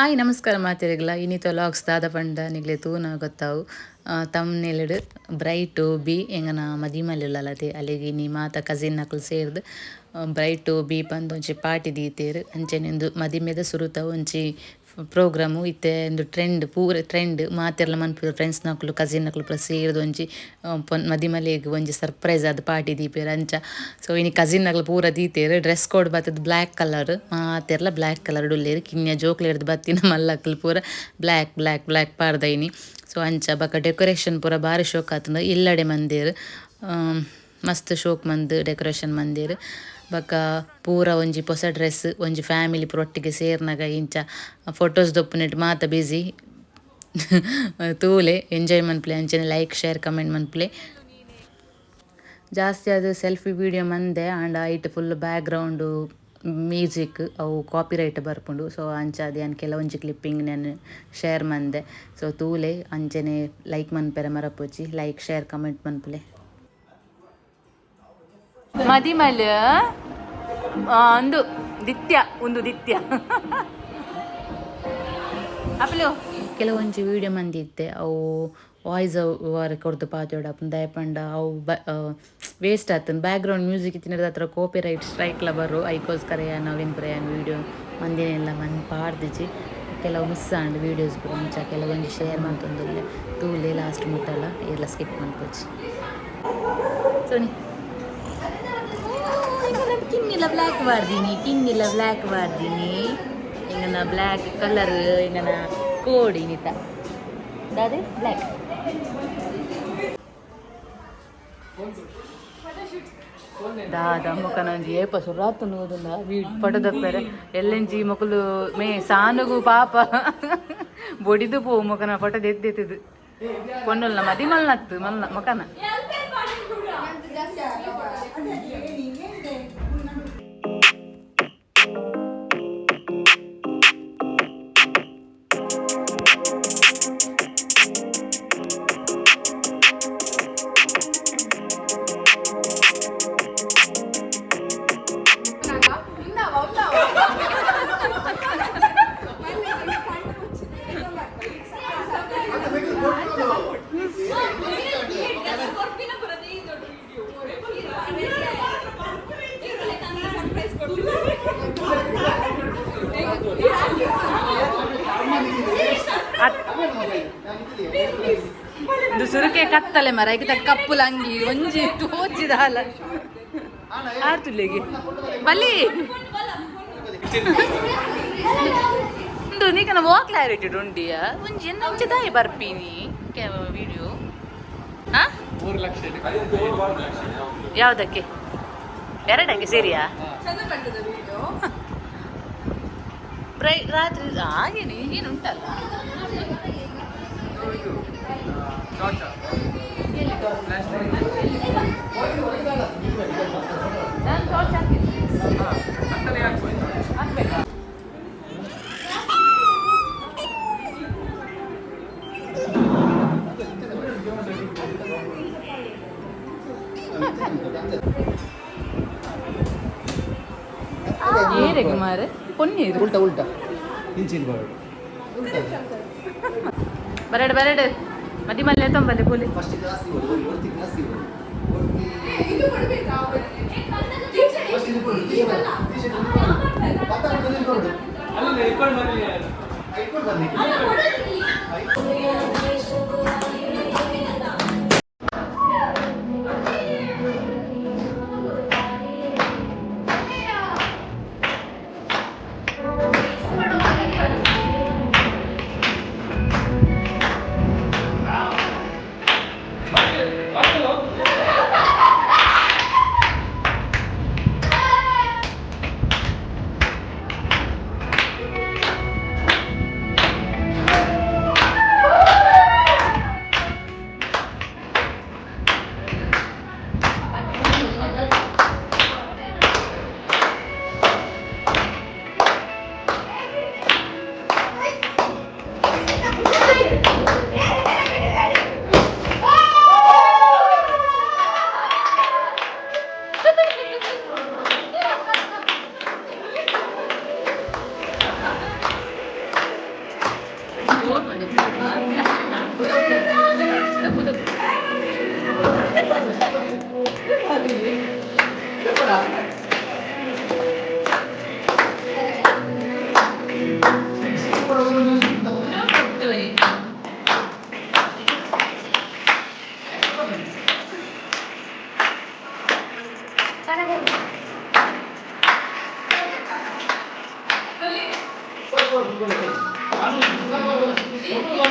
Hi ನಮಸ್ಕಾರ ಮಾತೆರೆಗ್ಲ. ಇನಿತ vlogs ದಾದ ಪಂಡ ನಿಗ್ಲೆ ತೂನ ಗೊತ್ತಾವು. ತಮ್ನೆಲೆಡ್ ಬ್ರೈಟ್ ಟು ಬಿ ಎಂಗನ ಮದಿಮಲೆಲತೆ ಅಲ್ಲಿಗೆ ಇನಿ ಮಾತ ಕಸಿನ್ ನಕುಲು ಸೇರ್ದ್ ಬ್ರೈಟ್ ಟು ಬಿ ಪಂದ್ ಒಂಜಿ ಪಾರ್ಟಿ ದೀತೆರ್. ಅಂಚನೆ ಉಂದು ಮದಿಮೆದ ಸುರುತ ಒಂಜಿ ಪ್ರೋಗ್ರಾಮು ಇತ್ತೆ ಉಂದು ಟ್ರೆಂಡ್ ಪೂರ ಟ್ರೆಂಡ್ ಮಾತೆರ್ಲ ಮನ್ಪುವೆರ್ ಫ್ರೆಂಡ್ಸ್ ನಕುಲು ಕಸಿನ್ ನಕುಲು ಪೂರ ಸೇರ್ದ್ ಒಂಜಿ ಮದಿಮಲೆಗ್ ಒಂಜಿ ಸರ್ಪ್ರೈಸ್ ಆದ್ ಪಾರ್ಟಿ ದೀಪೆರ್ ಅಂಚ. ಸೊ ಇನಿ ಕಸಿನ್ ನಕುಲು ಪೂರ ದೀತೆರ್. ಡ್ರೆಸ್ ಕೋಡ್ ಬತ್ತದ್ ಬ್ಲ್ಯಾಕ್ ಕಲರ್ ಮಾತೆರ್ಲ ಬ್ಲ್ಯಾಕ್ ಕಲರ್ ಉಲ್ಲೆರ್. ಕಿನ್ಯ ಜೋಕ್ಲೆರ್ದ್ ಬತ್ತಿನ ಮಲ್ಲಕ್ಲು ಪೂರ ಬ್ಲ್ಯಾಕ್ ಬ್ಲ್ಯಾಕ್ ಬ್ಲ್ಯಾಕ್ ಪಾಡ್ದ ಇನಿ. ಸೊ ಅಂಚ ಬೊಕ ಡೆಕೋರೇಷನ್ ಪೂರ ಬಾರಿ ಶೋಕ್ ಆತುಂಡು. ಇಲ್ಲಡೆ ಮಂದೆರ್ ಮಸ್ತ್ ಶೋಕ್ ಮಂದ್ ಡೆಕೋರೇಷನ್ ಮಂದೆರ್. ಬೊಕ ಪೂರ ಒಂಜಿ ಪೊಸ ಡ್ರೆಸ್ ಒಂಜಿ ಫ್ಯಾಮಿಲಿ ಪೂರ ಒಟ್ಟಿಗೆ ಸೇರ್ನಗ ಇಂಚ ಫೋಟೋಸ್ ದೊಪ್ಪುನೆಟ್ ಮಾತ ಬಿಸಿ. ತೂಲೆ ಎಂಜಾಯ್ ಮನ್ಪುಲೆ ಅಂಚನೆ ಲೈಕ್ ಶೇರ್ ಕಮೆಂಟ್ ಮನ್ಪುಲೆ. ಜಾಸ್ತಿ ಅದು ಸೆಲ್ಫಿ ವಿಡಿಯೋ ಮಂದೆ ಆಂಡ ಐಟ್ ಫುಲ್ ಬ್ಯಾಕ್ ಗ್ರೌಂಡ್ ಮ್ಯೂಸಿಕ್ ಅವು ಕಾಪಿ ರೈಟ್ ಬರ್ಪುಂಡು. ಸೊ ಅಂಚ ಯಾನ್ ಕೆಲವೊಂಜಿ ಕ್ಲಿಪ್ಪಿಂಗ್ ನಾನು ಶೇರ್ ಮಂದೆ. ಸೊ ತೂಲೆ ಅಂಚನೆ ಲೈಕ್ ಮನ್ಪೆರೆ ಮರಪೊಚಿ ಲೈಕ್ ಶೇರ್ ಕಮೆಂಟ್ ಮನ್ಪುಲೆ. ಮದಿಮಲ್ ಅಂದು ದಿತ್ಯ ಉಂದು ದಿತ್ಯ ಅಪ್ಲು ಕೆಲವೊಂಜಿ ವಿಡಿಯೋ ಮಂದಿತ್ತೆ ಅವು ವಾಯ್ಸ್ ಓವರ್ ಕೊರ್ದು ಪಾತೆರೊಡಾಪುಂಡು ದಾಯೆ ಪಂಡ ಅವು ವೇಸ್ಟ್ ಆತುಂಡು. ಬ್ಯಾಕ್ ಗ್ರೌಂಡ್ ಮ್ಯೂಸಿಕ್ ಇತ್ತಿನ ಹತ್ರ ಕಾಪಿ ರೈಟ್ ಸ್ಟ್ರೈಕ್ಲ ಬರು. ಐಕೋಸ್ಕರ ಯಾನ್ ಅವೆನ್ ಪೂರ ಯಾನ್ ವಿಡಿಯೋ ಮಂದಿನೆಲ್ಲ ಮನ್ ಪಾಡ್ದಿಜಿ. ಕೆಲವು ಮಿಸ್ ಆಂಡ್ ವೀಡಿಯೋಸ್ ಪೂರ ಅಂಚ ಕೆಲವೊಂಜಿ ಶೇರ್ ಮಂತೊಂದುಲ್ಲೆ. ತೂಲೆ ಲಾಸ್ಟ್ ಮುಟ್ಟಲ ಏರ್ಲ ಸ್ಕಿಪ್ ಮನ್ಪೊಚಿ. ಸೋನಿ ಕಿನ್ನಿಲ ಬ್ಲ್ಯಾಕ್ ಮಾಡ್ದೀನಿ ಕಿನ್ನಿಲ ಬ್ಲ್ಯಾಕ್ ಮಾಡ್ದೀನಿ ಇಂಗನ ಬ್ಲ್ಯಾಕ್ ಕಲರ್ ಇಂಗನ ಕೋಡ್ ಇನಿತ ದಾದೆ ಬ್ಲ್ಯಾಕ್ ದಾದ ಮೊಕನೊಂಜಿ ಏಪ ಸುರಾತು ನೂದುಂಡ ವೀಡ್ ಪಟದಪ್ಪೆರೆ ಎಲ್ಲೆಂಜಿ ಮೊಕುಲು ಮೇ ಸಾನುಗು ಪಾಪ ಬೊಡಿದು ಪೋ ಮೊಕನ ಫೋಟೋ ದೆತ್ತೆತ್ತದು ಪೊಣ್ಣುಲ್ನ ಮದಿ ಮಲ್ನತ್ತು ಮಲ್ನ ಮೊಕನ. ಇದು ಸುರುಕೆ ಕತ್ತಲೆ ಮರ ಐಕಿತ ಕಪ್ಪು ಲಂಗಿ ಒಂಜಿ ತೋಚಿದ ಅಲ್ಲ ಆರ್ತುಲೆಗೆ ಬಲಿ ಉಂದು ನೀಕನ ವಾ ಕ್ಲಾರಿಟಿ ಉಂಡಿಯ ಒಂಜಿ ಎನ್ನ ಒಂಜಿ ದಾಯಿ ಬರ್ಪಿನಿ ವಿಡಿಯೋ. ಹಾ ಯಾವುದಕ್ಕೆ ಎರಡಕ್ಕೆ ಸರಿಯಾ? ರಾತ್ರಿ ಹಾಗೇನು ಈಗೇನು ಉಂಟಲ್ಲ. ನಾನು ಟಾರ್ಚ್ ಹಾಕಿದ್ದೆ. ಹಾಕ್ಬೇಕಾ? ಏರೆಗೆ ಮಾರೆ ಪೊನ್ನೀರು ಉಲ್ಟಾ ಉಲ್ಟಾ ಇಂಚಿನ ಬಾರ್ಡ್. ಬರಡು ಬರಡು ಮದಿ ಮಲ್ಲೆ ತೊಂಬಲೆ ಪೋಲಿ. ಫಸ್ಟ್ ಕ್ಲಾಸ್ ಒರ್ತಿ ಕ್ಲಾಸ್ ಫಸ್ಟ್ ಇದು ಕೊಡು. ಟಿ ಶರ್ಟ್ ಕೊಡು. ಇಟ್ಕೊಂಡು ಬನ್ನಿ. Copyright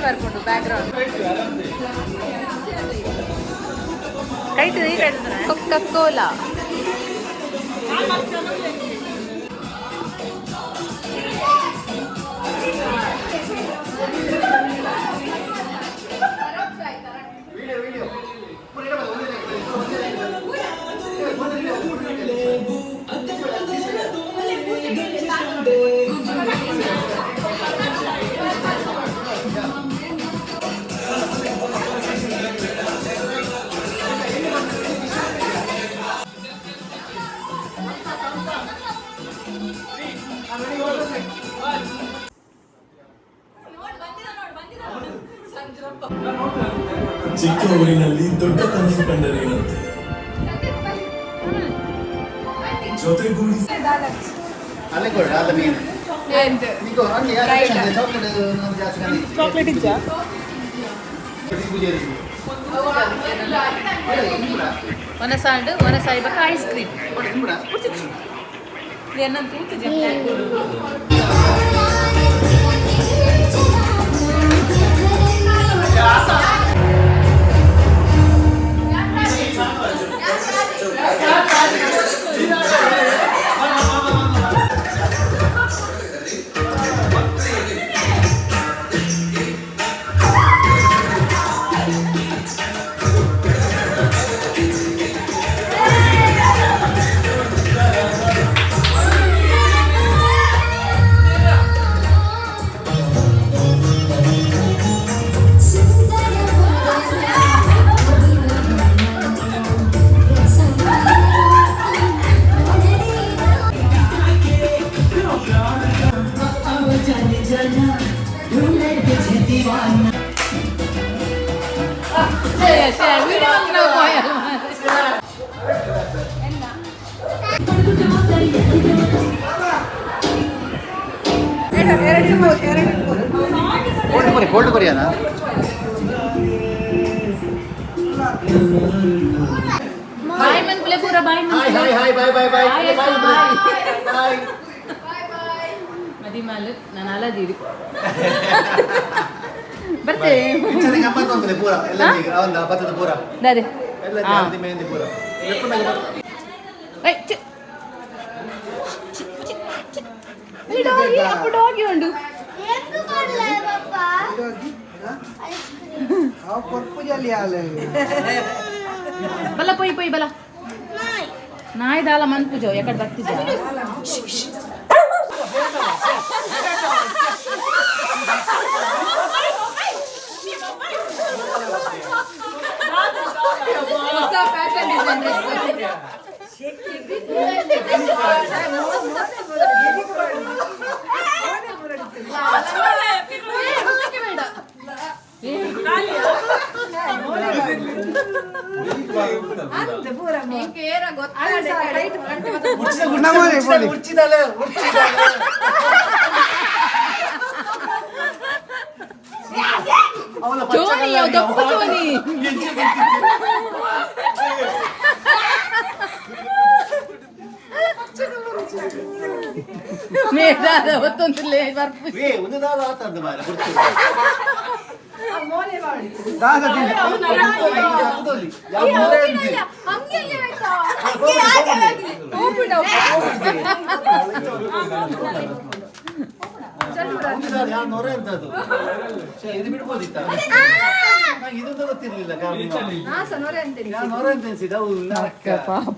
ಬರ್ಪುಂಡು ಬ್ಯಾಕ್ಗ್ರೌಂಡ್. Coca Cola. ಚಿಕ್ಕ ಊರಿನಲ್ಲಿ ದೊಡ್ಡ ಕನಸು ಕಂಡರೇನಂತೆ, ಜೊತೆಗೂಡಿ. ಅಲ್ಲೇ ಕೊಡು, ಅಲ್ಲ ಮೀನು. ನಿಕೋ, ಅಲ್ಲಿ ಚಾಕ್ಲೇಟ್ ಜಾಸ್ತಿ. ಚಾಕ್ಲೇಟ್ ಇಜ್ಜಾ? ಪೂಜೆ. ಒನಸಾಂಡು ಒನಸಾಯ್ಬಕ ಐಸ್ ಕ್ರೀಮ್. ಕೋಲ್ಡ್ ಕೊರಿ, ಕೋಲ್ಡ್ ಕೊರಿಯಾನ. ಬಾಯ್ ಮನ್ ಪ್ಲೇ ಪೂರ ಬಾಯ್ ಮನ್. Hi hi hi, bye bye bye. Bye. Bye. ಮದಿಮಾಲು ನಾನು ಅಲದೀರಿ ಬರ್ತೇವೆ. ಇಂಚನೆ ಗಮ್ಮತ್ತು ಅಂತಲೇ ಪೂರ ಎಲ್ಲ ಈಗ ಒಂದು ಭತ್ತದ ಪೂರ. ದಾದೆ? ಎಲ್ಲ ಹಲ್ದಿ ಮೆಹಂದಿ ಪೂರ. ಏಯ್, ಛೆ. ಅಲ್ಲಿ ಡಾಗಿ, ಅಪ್ಪು ಡಾಗಿ ಉಂಡು. ಬಲ ಪೊಯ್ ಪೊಯ್ ಬಲ ನಾಯಿ ದಾಲ ಮನ್ಪುಜೋ ಎಕಡೆ ಬತ್ತಿಜ. ಉರ್ಚಿದಾಲೆ ಉರ್ಚಿದಾಲೆ. ಅವನ ಚೋನಿ ದಪ್ಪು ಚೋನಿ. ಮೇದಾದ ಒತ್ತೊಂದಿಲ್ಲ ಬರ್ಪು. ಏ ಒಂದು ದಾದ ಆತಂದು ಮಾರೆ ಗುರ್ತು. ಯಾವ ಮೂಲೆ ಅಂತಿ? ಒಂದು ದಾದ ಯಾವ ನೊರೆ ಅಂತದು. ಛೆ, ಇದು ಬಿಡ್ಬೋದಿತ್ತ? ನಂಗೆ ಇದೊಂದು ಗೊತ್ತಿರ್ಲಿಲ್ಲ ಕಾರಣ. ನಾನು ನೊರೆ ಅಂತ ಎನ್ಸಿದ್ದು, ಅವು ನರಕ. ಪಾಪ.